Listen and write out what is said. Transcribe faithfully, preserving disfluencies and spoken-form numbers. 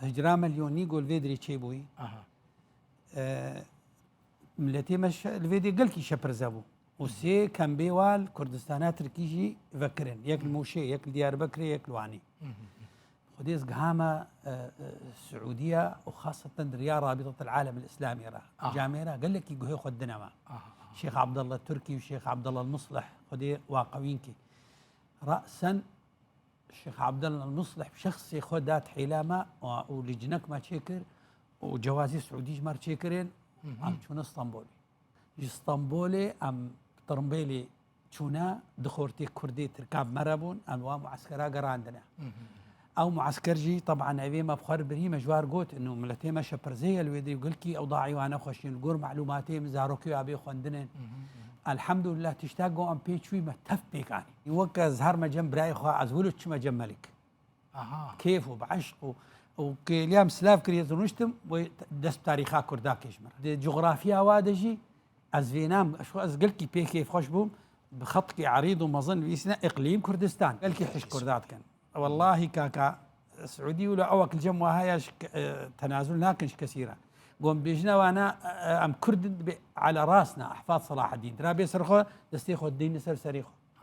Hicra milyonî go li vê dirê çêbûyî. Aha. E, Miletê me şe-, li vê dê gelkî şepirze bû. Û sê kembê wa li Kurdistana Tirkî jî vekirin. Yek li Mûşê, yek li Diyarbekirê, yek li Wanê. Xwedê ez gihama, e, e, Siûdiya û xaseten di riya Rabîtatil Alemil Îslamî re. Aha. Camêra gelekî guhê xwe dine me. Aha, aha. Şêx Abdullah Turkî û Şêx Abdullah Muslih, Xwedê wa qewîn kî. Rasen Şêx Abdullah Muslih şexsê xwe dat hêla me û, û li cinek me çêkir û cewazî Siûdî ji me re çêkirin. Hı hı. Em çûne Stenbolê. Ji Stenbolê em tirimbêlê çûne, di xortê Kurdê Tirka bi me re bûn, em wa mueskera gerandine. Hı hı. Ew muesker jî, teban, evê me bi xwe re birî, me ji war got, ino miletê me şepirzê ye li wê dê û gelkî ewdaî wan ne xweş in. Li gor melûmatê min zarokê wa bê xwendinê. Hı hı, hı hı. Elhamdulillah, tişta go em pê çûyî me tev pêk anî. Weke ez herme cem birayê xwe, ez wilo çime cem Melik. Aha. Kêf û bi eşq û, û kêliya min silav kiriye, ez rûniştim, wê dest bi tarîxa Kurda kê ji min re. Di coxrafiya wa de jî ez vênam, ez, ez gelkî pê kêfxweş bûm, bi xetkî erîd û mezin nivîsine Îqlîm Kurdistan. Gelkî hişk Kurda dikin. Wellahî kaka, Siûdî wilo ewek li cem wa heye, ji ke-, e, tenazul nakin ji kesî re. Got bêjine wana, e, em Kurd in, dibê ala rasna, ehfad Selahaddîn. Dira bê ser xwe, destê xwe dideyne ser serê xwe.